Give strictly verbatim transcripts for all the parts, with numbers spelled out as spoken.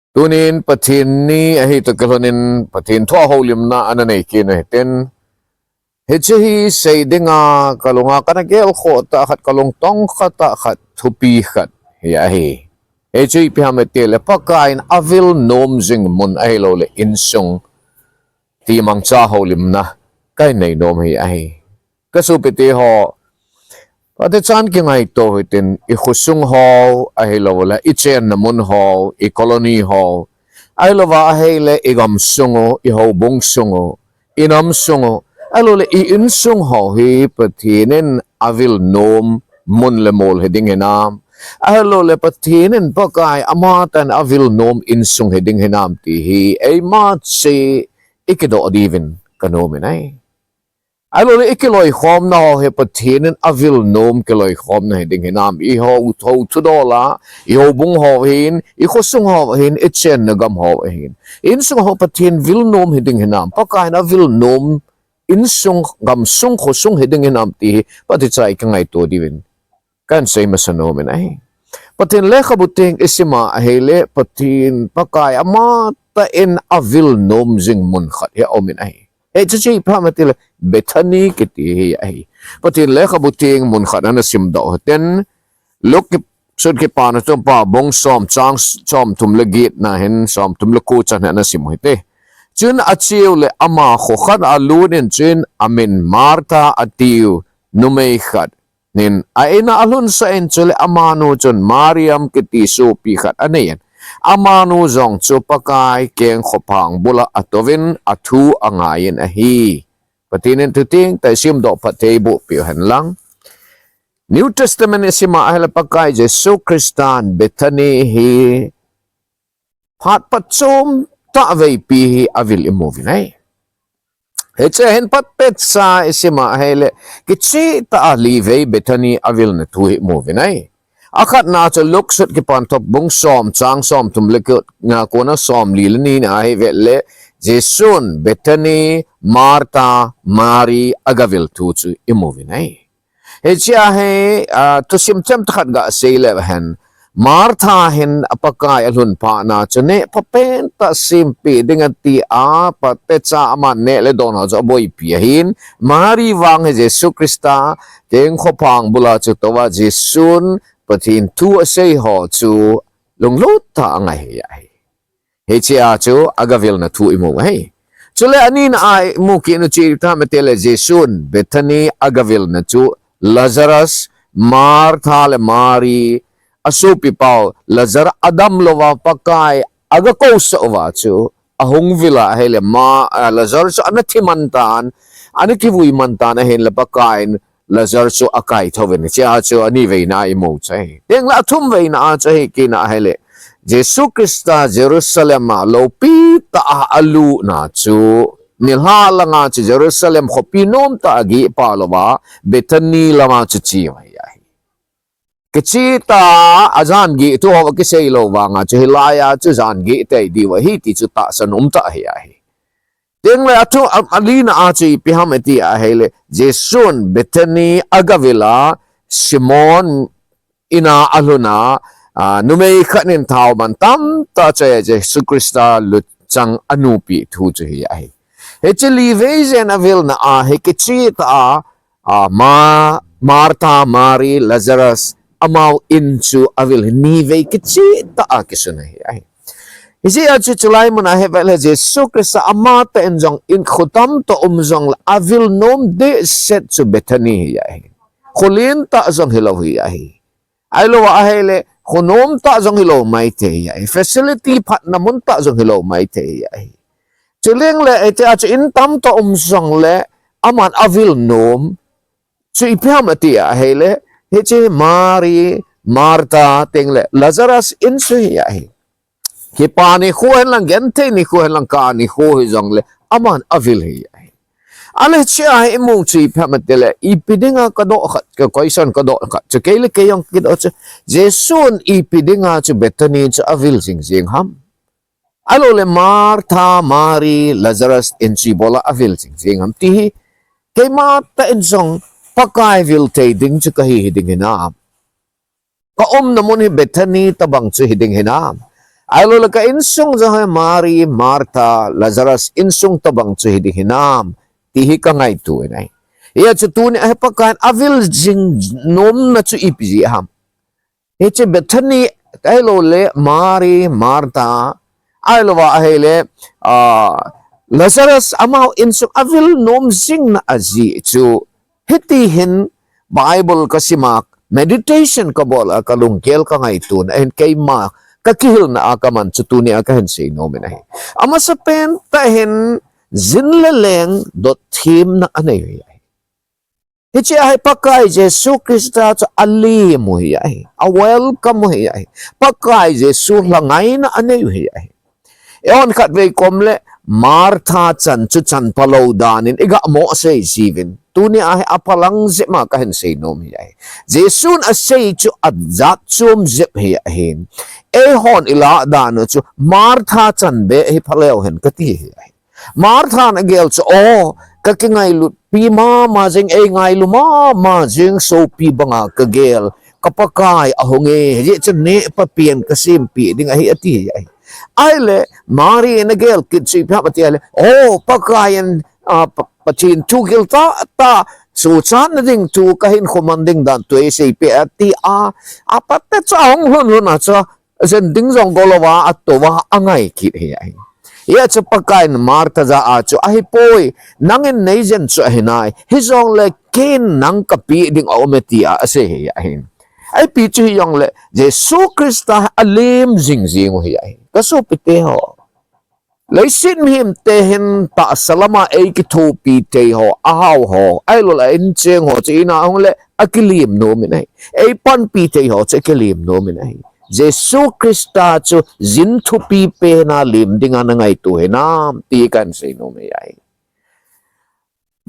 Tunin Pathen ni ahi toh kilhonin Pathen thu a houlimna ana nei kit u hitin. Hiche hi sei dinga kalunga kana gelkhoh tah khat, kalung tongkha tah khat, thupi khat hi ahi. Hichu ipi ham itile Pakaiyin avil nom jing mun ahilouleh insung ti mangcha houlimna kahin nei nom hi ahi. Ka sopite ho, phatechan kingaito hitin, i khosung ho ahilouleh i chenna mun ho, i colony ho, ahilouva ahile i gamsung u, i houbung sung u, i namsung u, ahilouleh i insung ho hi Pathen in avil nom mun le mol hiding hinam, ahilouleh Pathen in Pakai amatah in avil nom insung hiding hinam ti hi eima cheh i kidoh diuvin ka nom in ahi. Ahilouleh i kiloikhomna ho hi Pathen in avil nom kiloikhomna hiding hinam, i hou, hou thudol a, i houbung ho hin, i khosung ho hin, i chenna gam ho hin, insung ho Pathen vil nom hiding hinam, Pakaiyin avil nom insung, gamsung, khosung hiding hinam ti hi phatechan i kingaito diuvin kahin sei masa nom in ahi. Pathen lekhabu theng i sim a ahile Pathen Pakai amatah in avil nom jing mun khat hi aum in ahi. Hichu ipi ham itile Bethany kiti hi ahi. Pathen lekhabu theng mun khat ana simdoh u hitin, Luke ki, sut Kipana Thupha bung som chang somthum le get na hin somthum le ko chan hi ana sim u hite. Chun acheu le ama kho khat a alut in, chun amin Martha atiu numei khat nin a in a alhunsah in, chule amanu chun Mariam kiti sopi khat anei in, amanu jong chu Pakai kengkhophang bula atouvin athu angai in ahi. Pathen in thuteng tah i simdoh phatthei boh peh u hen lang. New Testament i sim a ahile Pakai Jesu Christan Bethany hi phat phatchom tah veipi hi avil i mu uvin ahi. Hiche hin phatecha i sim a ahile kicheh tah a li vei Bethany avilna thu hi i mu uvin ahi. Akhatna chu Luke sut Kipana Thupha bung som chang somthum le ko, nga kona somli le ni na hi vet le Jesun Bethany, Martha, Mary agavil thu chu i mu uvin ahi. Hiche a hi, a, thusim themcha khat gasei le hen. Martha hin a Pakai alhun phat na chu neh phapen tah sempeh ding ati a, phatecha aman neh le don ho chu aboipi ahin. Mary vang hi Jesu Christa kengkhophang bula chu touva Jesun Pathen thu asei ho chu lunglut tah a angai hi ahi. Hiche a chu agavilna thu i mu u ahi. Chule anina a i mu kit u chu ipi ham itile Jesun Bethany agavilna chu Lazarus, Martha le Mary, asopi pau Lazarus adam louva Pakai agakousah uva chu ahung vil a ahile ma, a, Lazarus chu ana thi man tan, ana kivui man tan ahin le Pakaiyin Lazarus chu akaithou vin, hiche a chu ani veina i mu u chu ahi. Tengle athum veina a chu ahi kit na ahile, Jesu Christa Jerusalem a loupi tah a alutna chu, nilhah langa chu Jerusalem khopi nomtah a geh pa louva, Bethany lama chu che u ahi. Kicheh tah a jan geh thu ho kisei lou vanga chu hilai a chu jan geh tei diu ahi ti chu tahsan umtah hi ahi. Tengle athu, a, alina a chu ipi ham iti ahile, Jesun Bethany agavil a, Simon in a alhun a, a, numei khat in thao man tamtah choi a Jesu Christa lutchang anupeh thu chu hi ahi. Hiche li vei jen avilna a hi kicheh tah a, a, Ma, Martha, Mary, Lazarus, amau in chu avil hi ni vei kicheh tah a kisun ahi, ahi. Hiche a chu chulai mun a hi vet le Jesu Christa amatah in jong in kho tam toh um jongle avil nom dehset chu Bethany hi ahi. Kho lentah jong hilou hi ahi. Ahilouva ahile kho nomtah jong hilou maithei hi ahi. Facility phatna mun tah jong hilou maithei hi ahi. Chuleng le, hiche a chu in tam toh um jongle aman avil nom chu ipi ham ati ahile, hiche Mary, Martha, tengle Lazarus in chu hi ahi. Kipa nikho hen lang, genthei nikho hen lang, kah nikho hi jongle aman avil hi ahi. Ahile hiche a hi i mu u chu ipi ham itile, ipi dinga kadoh khat, ka question kadoh khat chu kei le kei jong kidoh chu, Jesun ipi dinga chu Bethany chu avil jing jing ham? Ahilouleh Martha, Mary, Lazarus in chu ibola avil jing jing ham ti hi, keima tah in jong Pakai vil thei ding chu kahi hiding hinam? Ka umna mun hi Bethany tobang chu hiding hinam? Ahilou le ka insung jong hi Mari, Martha, Lazarus insung tobang chu hi ding hinam, ti hi ka ngaito in ahi. Hijeh chun tuni a hi Pakaiyin avil jing nomna chu ipi jeh ham. Hiche Bethany, ahilou le Mari, Martha, ahilou va ahile, ah, Lazarus amaho insung avil nom jingna ajeh chu, hiti hin Bible ka sim a, meditation ka bol a, ka lunggel ka ngaito na ahin, keima ka kihilna a ka man chu tuni a ka hin sei nom in ahi. Amasapen tah hin jin le leng dot themna anei u hi ahi. Hiche a hi Pakai Jesu Christa chu alem u hi ahi. A welcome u hi ahi. Pakai Jesu lhangaina anei u hi ahi. Eihon khatvei kom le Martha chan chu chan phalou dan in iga mo sei jiuvin. Tuni a hi aphalang jep ma ka hin sei nom hi ahi. Jesun asei chu ajat chom jep hi ahin. Eihon ilah dan u chu Martha chan beh hi phaleu hen kati hi ahi. Marthan agel chu, o, ka kingailut pi mama jing, ei ngailu mama jing, sopi banga ka gel, ka Pakai ahung e, hijeh chun neh pha pen ka sempi ding ahi ati hi ahi. Ahile, Mari in agel kit chu ipi ham ati ahile, o, Pakaiyin, a, Pa-, Pathen thu gil tah tah, suhchatna ding thu ka hinkho man ding dan thu eisei peh ati a, aphat tah chu ahung lhun lhun a chu, jen ding jong go louva, atoh uva, angai kit hi ahi. Hijeh chun Pakaiyin Martha jah a chu, ahipoi, nangin neijen chu ahi nai, hijongle keiin nang kapeh ding aum e tia asei hi ahi. Ipi chu hijongle, Jesu Christa alem jing jing u hi ahi. Ka sopite ho. Leiset mihemte hin tahsa lama eikithopi thei ho, ahao ho, ahilou le a incheng ho chu ina ahung le akilem nom in ahi. Eipanpi thei ho chu akilem nom in ahi. Jesu Christa chu jin thupi pen a lem dinga na ngaito hinam ti kahin sei nom hi ahi.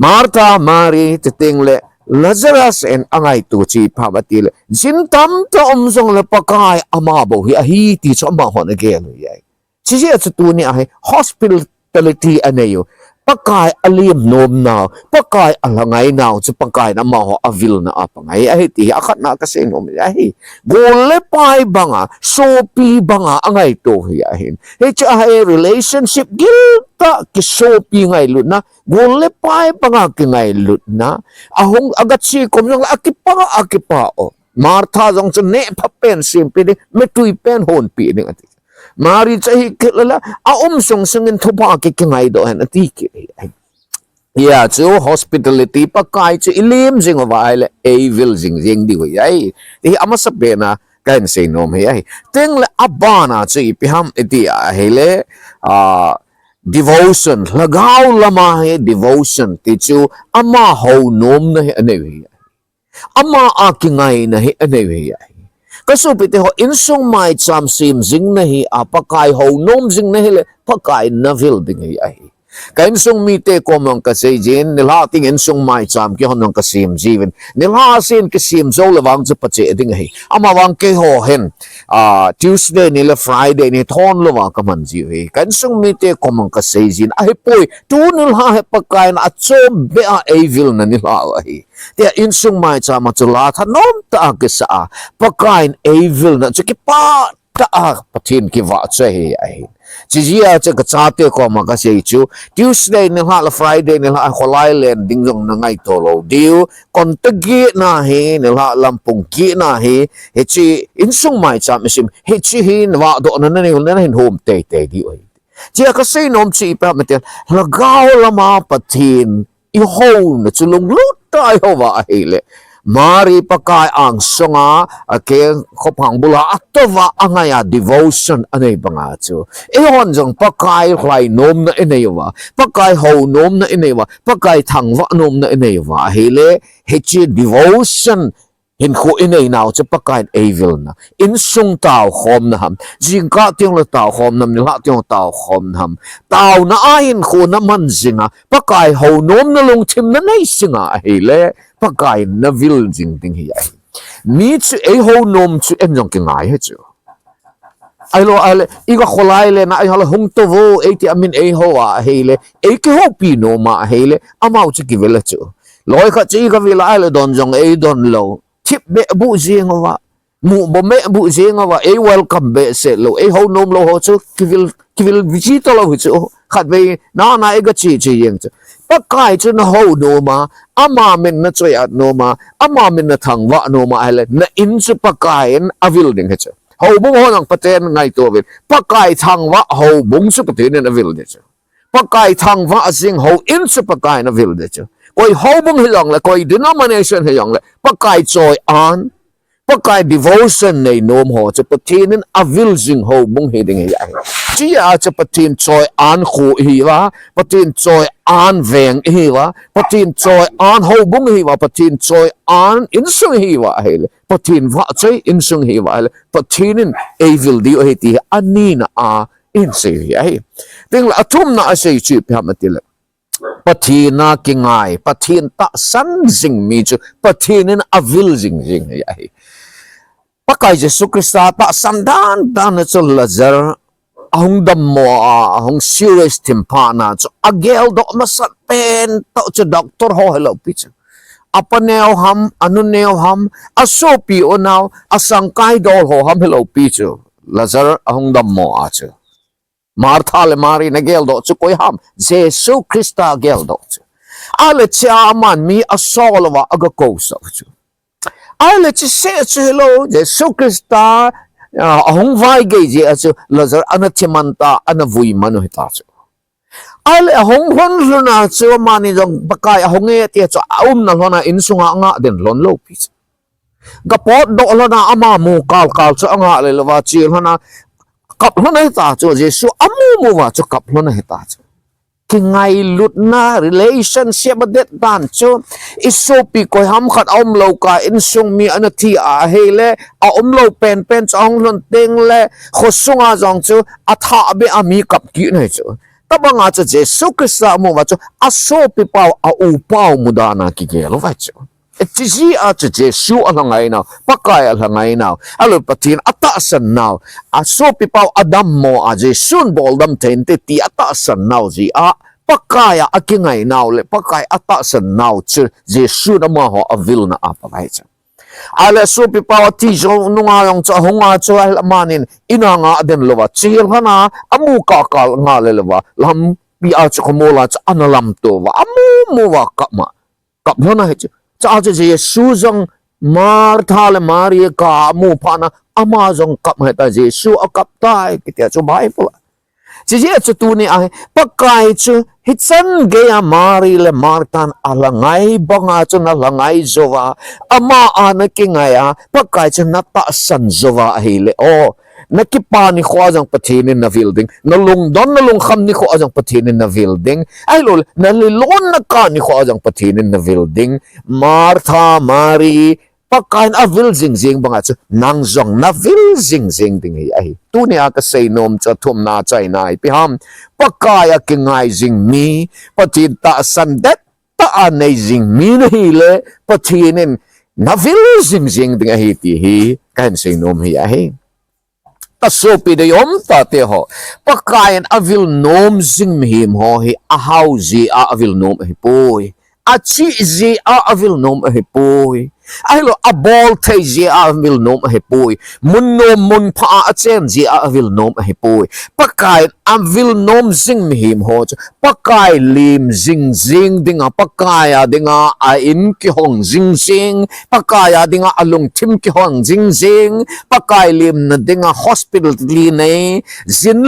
Martha, Mari, chuteng le Lazarus in angaito chu ipi ham ati le, jin tamtah um jongle Pakai ama bou hi ahi ti chu amahon agel u hi ahi. Chujeh a chu tuni a hi hospitality anei u, Pakai alem nomnau, Pakai alhangainau chu Pakaiyin amaho avilna a pangai ahi ti hi akhatna ka sei nom hi ahi. Gol le pai banga, sopi banga angaito hi ahin. Hiche a hi relationship gil tah kisopi ngailutna, gol le pai banga kingailutna, ahung agache kom jongle akipah, akipah o. Martha jong chu neh pha pen sempi ding, metui pen honpi ding ati. Mari chu ahi kit le la, aum sung sungin thupha ki, kingaidoh hen ati kit hi ahi. Hia chu hospitality, Pakai chu ilem jing uva ahile, eivil jing jing diu hi ahi. Ti hi amasapen a kahin sei nom hi ahi. Chuteng le abana chu ipi ham iti ahile, a, devotion, lhagao lama hi devotion ti chu ama hounomna hi anei u hi ahi. Ama a kingaina hi anei u hi ahi. Ka sopite ho, insung maicham sem jingna hi a Pakai hounom jingna hile Pakai navil ding hi ahi. Ka insung mite kom jong ka sei jin, nilhah teng insung maicham kihon jong ka sem jiuvin. Nilhah sen kisem jou le vang chu phache ding ahi. Ama vang keiho hin, a, Tuesday ni le Friday ni thon louva ka man jiu hi. Ka insung mite kom jong ka sei jin. Ahipoi, tu nilhah hi Pakaiyin achom beh a eivilna nilhah u ahi. Tia insung maicham a chu la thanom tah a kisa a, Pakaiyin eivilna chu kipah tah a Pathen kivah chu ahi ahi. Chujeh a chu ka chate koma ka sei chu, Tuesday nilhah le Friday nilhah a kholai len ding jong na ngaito lou diu. Konta gihna hi, nilhah lampung gihna hi, hiche insung maicham isim, hiche hi na vahdohna nanei u le na hin hom teitei diu ahi. Chujeh a ka sei nom chu ipi ham ati le, lhagao lama Pathen ihouna chu lunglut tah a ihou va ahile, Mari Pakai angsunga, akeng khophang bula atoh uva angai a devotion anei banga chu, eihon jong Pakai lhainomna inei uva, Pakai hounomna inei uva, Pakai thangvah nomna inei uva ahile, hiche devotion hinkho inei nau chu Pakaiyin eivilna. Insung taokhomna ham, jingkah teng le taokhomna ham, nilhah teng le taokhomna ham, taona a hinkho na man jinga, Pakai hounomna lungthim na nei jinga ahile, Pakaiyin navil jing ding hi ahi. Mi chu eihounom chu en jong kingai ahi chu. Ahilou ahile, iga kholai len a, ahilou hung tou vo, eiti amin eihou a ahile, eikihoupi nom a ahile, amau chu kivil a chu. Loi khat chu iga vil a ahile, don jong eidon lou. Thipbeh buh jing uva. Mu bo me bu jeng a va, ei welcome be se lo, ei ho nom lo ho chu, kivil, kivil viji to lo hi chu, khat ve, na na ei ga chi chi jeng chu. Pakai chu na ho nom a, ama min na choi at nom a, ama min na thangvah nom a, ahile, na in chu Pakai in avil ding hi chu. Houbung ho nang paten ngaito vin. Pakai thangvah houbung chu Pathen in avil ding chu. Pakai thangvah jing hou in chu Pakai in avil ding chu. Koi houbung hi jong le, koi denomination hi jong le, Pakai choi an, Pakai devotion nei nom ho chu Pathen in avil jing houbung hi ding hi ahi. Chia chu Pathen choi an khu hi va, Pathen choi an veng hi va, Pathen choi an houbung hi va, Pathen choi an insung hi va ahile. Pathen vah choi insung hi va ahile. Pathen in ei vil diu ahi ti hi anina a in sei hi ahi. Ting la athumna a sei chu ipi ham ati le. Pathen a kingai, Pathen tahsan jing mi chu, Pathen in avil jing jing hi ahi. Pakai Jesu Christa tahsan dan dan chu Lazar ahung dammo a, ahung serious thim phat na chu, agel doh masat pen tah chu doctor ho hi lo pi chu. Apa neo ham, anu neo ham, asopi unau, asangkai dol ho ham hi lo pi chu. Lazar ahung dammo a chu. Martha le Mari na gel doh chu koi ham, Jesu Christa gel doh chu. Ahile chia aman mi asol uva aga kou sah chu. Ahile chi se chu hi lo, Jesu Christa, ah, ahung vai gei jeh a chu Lazar ana thi man ta, ana vui man u hi ta chu. Ahile ahung lhun lhun a chu amani jong Pakai ahung e ti chu aumna lhon a insung a anga den lhon lo pi chu. Ga potdoh lhon a ama mu kal kal chu anga le lova chi lhon a kap lhon ahi ta chu, Jesu amu mu va chu kap lhon ahi ta chu. Kingailutna relationship a det dan chu, isopi koi ham khat aum lo ka insung mi ana thi a ahile, aum lo pen pen chu ahung lhon teng le, khosung a jong chu athah be a mi kap kit na hi chu. Tabang a chu Jesu Christa amu va chu asopi pau, a u pau mu dan a kigel u va chu. Chi jeh a chu Jesu alhangai nau, Pakai alhangai nau, ahilou Pathen atahsan nau, asopi pau adammo a, Jesun boldam thei inte ti atahsan nau jeh a, Pakai a akingai nau le Pakai atahsan nau chu Jesun amaho avilna a pang ahi chu. Ahile asopi pau ati jou nunga jong chu ahung a chu ahile amanin in a nga aden lou va, chel hana amu kah kal nga le lou va, lampi a chu khomol a chu ana lamto va, amu mu va kap ma. Kap lhon ahi chu. Chua chu Jesu jong Martha le Mari kap mu phat na ama jong kap ahi ta, Jesu akap tai, kiti a chu Bible a. Chi jeh a chu tuni a hi, Pakai chu hichan gei a Mari le Marthan alhangai bang a chu nalhangai jou va, ama a nakingai a, Pakai chu natahsan jou va ahile, o, nakipa nikho a jong Pathen in navil ding. Nalungdon, nalungkham nikho a jong Pathen in navil ding. Ahilou le, nalilon nakah nikho a jong Pathen in navil ding. Martha, Mari, Pakai in avil jing jing bang a chu, nang jong navil jing jing ding hi ahi. Tuni a kasei nom chu athumna achaina ipi ham. Pakai a kingai jing mi, Pathen tahsan det tah a nei jing mi nahile, Pathen in navil jing jing ding ahi ti hi kahin sei nom hi ahi. Kasopi deium tate ho. Pakai in avil nom jing mihem ho hi ahao jeh a avil nom ahipoi. Achih jeh a avil nom ahipoi. Ahilou, abol thei jeh a avil nom ahipoi. Mun nom mun pha a achen jeh a avil nom ahipoi. Pakai in avil nom jing mihem ho chu Pakai lim jing jing ding a, Pakai a ding a, a in kihong jing jing, Pakai a ding a, alungthim kihong jing jing, Pakai limna ding a hospital li nei, jin,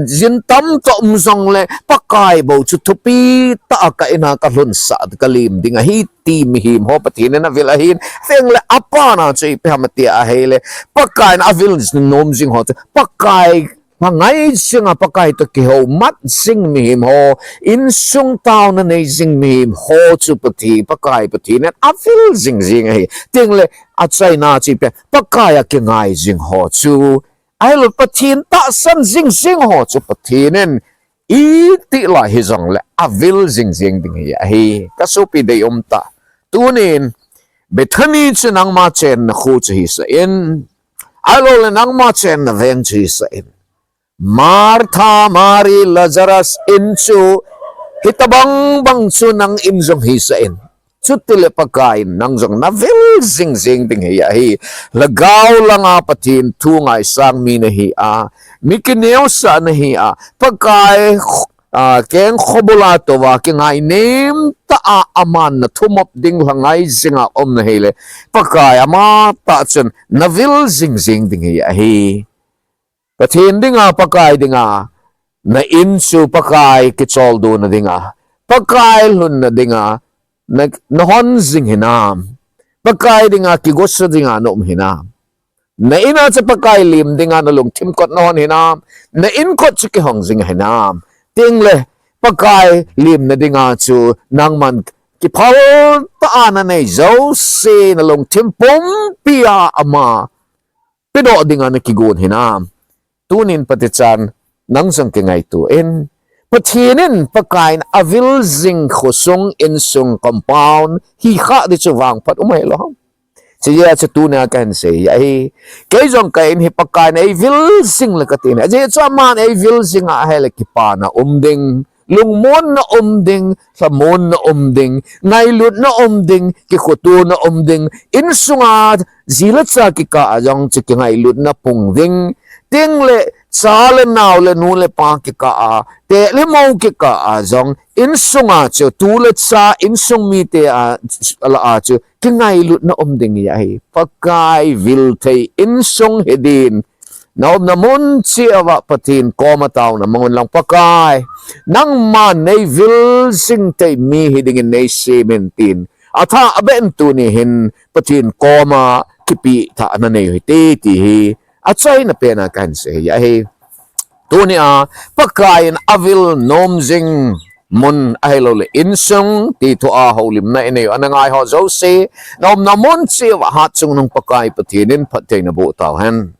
jin tam toh um jong le, Pakai bou chu thupi tah a ka in a kalhun sah, kalim ding ahi ti mihem ho Pathen in avil ahin, veng le apat na chu ipi ham ati ahile, Pakai in avil nom jing ho chu, Pakai lhangai jing a Pakai toh kihoumat jing mihem ho, insung taona nei jing mihem ho chu Pathen, Pakai Pathen in avil jing jing ahi. Tin le achaina chu ipi ham, Pakai a kingai jing ho chu, ahilou Pathen tahsan jing jing ho chu Pathen in itih lai hijong le avil jing jing ding hi ahi. Kasopi deium tah. Tunin, Bethany chu nangma chenna kho chu hisah in. Ahilou le nangma chenna veng chu hisah in. Martha, Mari, Lazarus in chu hitabang bang chu nang in jong hisah in. Chutile Pakai in nang jong navil jing jing ding hi ahi. Lhagao langa Pathen thu ngaisang mi nahi a, mi kineosah nahi a, Pakai a, keng khobula touva kingainem tah a aman nathumop ding lhangai jinga um nahile, Pakai ama tah chun navil jing jing ding hi ahi. Pathen dinga, Pakai dinga, na in chu Pakai kicholdo na dinga, Pakai lhunna dinga, na, nahon jing hinam? Pakai dinga kigosa dinga na um hinam? Na ina chu Pakai lim dinga na lungthim kot nahon hinam? Na in kot chu kihong jing hinam? Tengle Pakai limna dinga chu nangman kiphal tah a nanei jouse, na lungthim pumpia ama pedoh dinga na kigon hinam? Tunin Pathichan nang jong kingaito in. Pathen in, Pakai in avil jing khosung, insung, compound hi kha di chu vangphat um ahilou ham? Chujeh a chu tunia kahin sei ahi. Kei jong ka in hi Pakai in eivil jing le katin. Ajeh chu aman eivil jing ahile kipana um ding, lungmonna um ding, lhamonna um ding, ngailutna um ding, kikhotona um ding, insunga ji le cha kikah a jong chu kingailutna pung ding, tengle cha le nao le nu le pa kikah a, teh le mou kikah a jong, insunga chu tu le cha, insung mite a, lah a chu kingailutna um ding hi ahi. Pakai vil thei insung hidin, na umna mun cheh uva Pathen koma taona mang un lang, Pakai, nangman neivil jing thei mi hidingin neisem in tin, athah beh in tuni hin Pathen koma kipeh thah nanei u hite ti hi achaina pena kahin sei ahi. Tunia Pakai in avil nom jing mun ahiloule insung ti thua houlimna inei u ana ngaiho jouse, na umna mun cheh uva hatchungnung Pakai Pathen in phattheina boh tauhen.